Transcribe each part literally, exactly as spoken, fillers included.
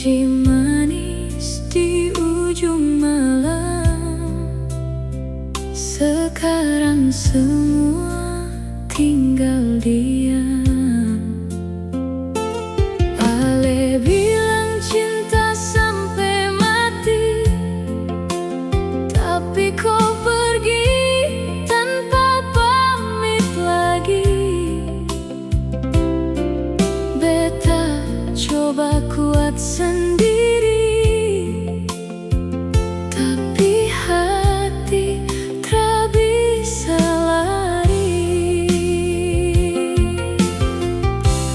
Di manis di ujung malam, sekarang semua tinggal diam. Ale bilang cinta sampe mati, tapi ko pergi tanpa pamit lagi. Beta coba kuat sendiri, tapi hati tra bisa lari.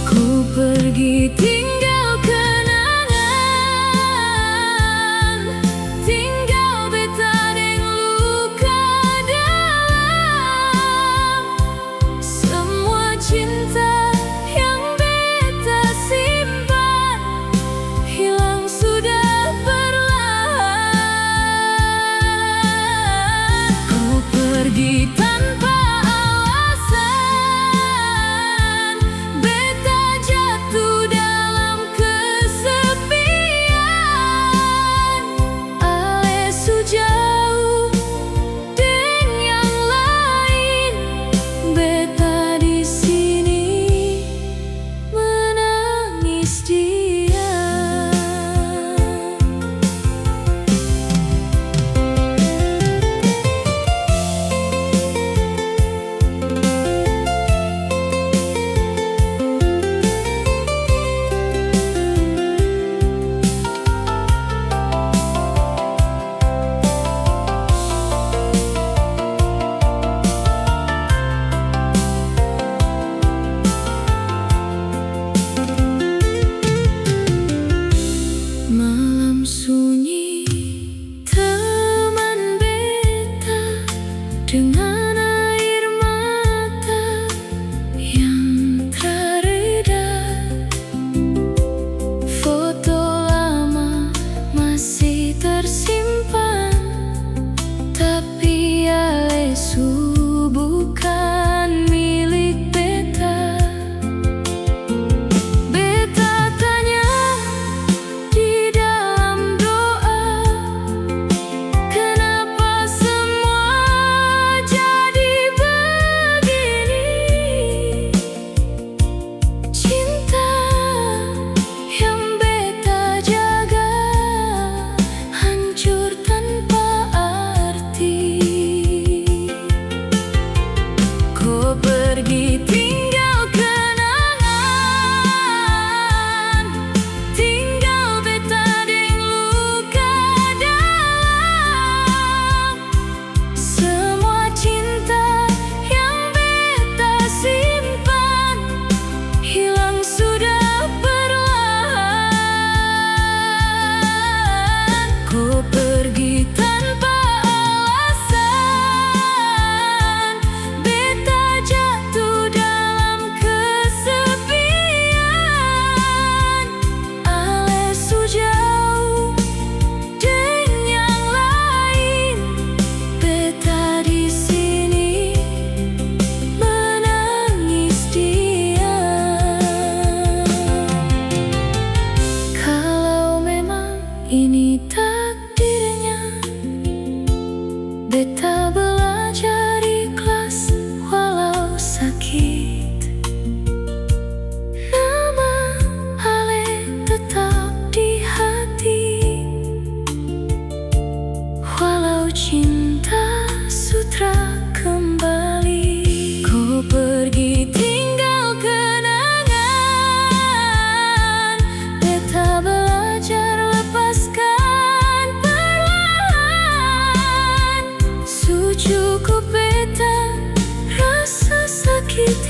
Ku pergi tinggal kenangan, tinggal beta deng luka dalam. Semua cinta yang beta simpan hilang sudah perlahan. Ku pergi tanpa alasan, beta jatuh dalam kesepian. Ale su jauh deng yang lain, beta di sini menangis diam. Malam sunyi, teman beta, dengan air mata yang tra reda. Foto lama masih tersimpan, tapi ale su bukan milik beta. Beta tanya di dalam doa, kenapa semua jadi begini? Cinta yang beta jaga hancur tanpa arti. Ko pergi tinggal kenangan, tinggal beta deng luka dalam. Semua cinta yang beta simpan hilang sudah perlahan. Ko pergi tanpa alasan, beta jatuh dalam kesepian. Ale su jauh deng yang lain, beta di sini menangis diam. Kalau memang ini takdirnya, beta belajar ikhlas walau sakit. Nama ale tetap di hati, walau cinta su tra kembali. Ko pergi tinggal kenangan, beta belajar lepaskan perlahan. Su cukup beta rasa sakit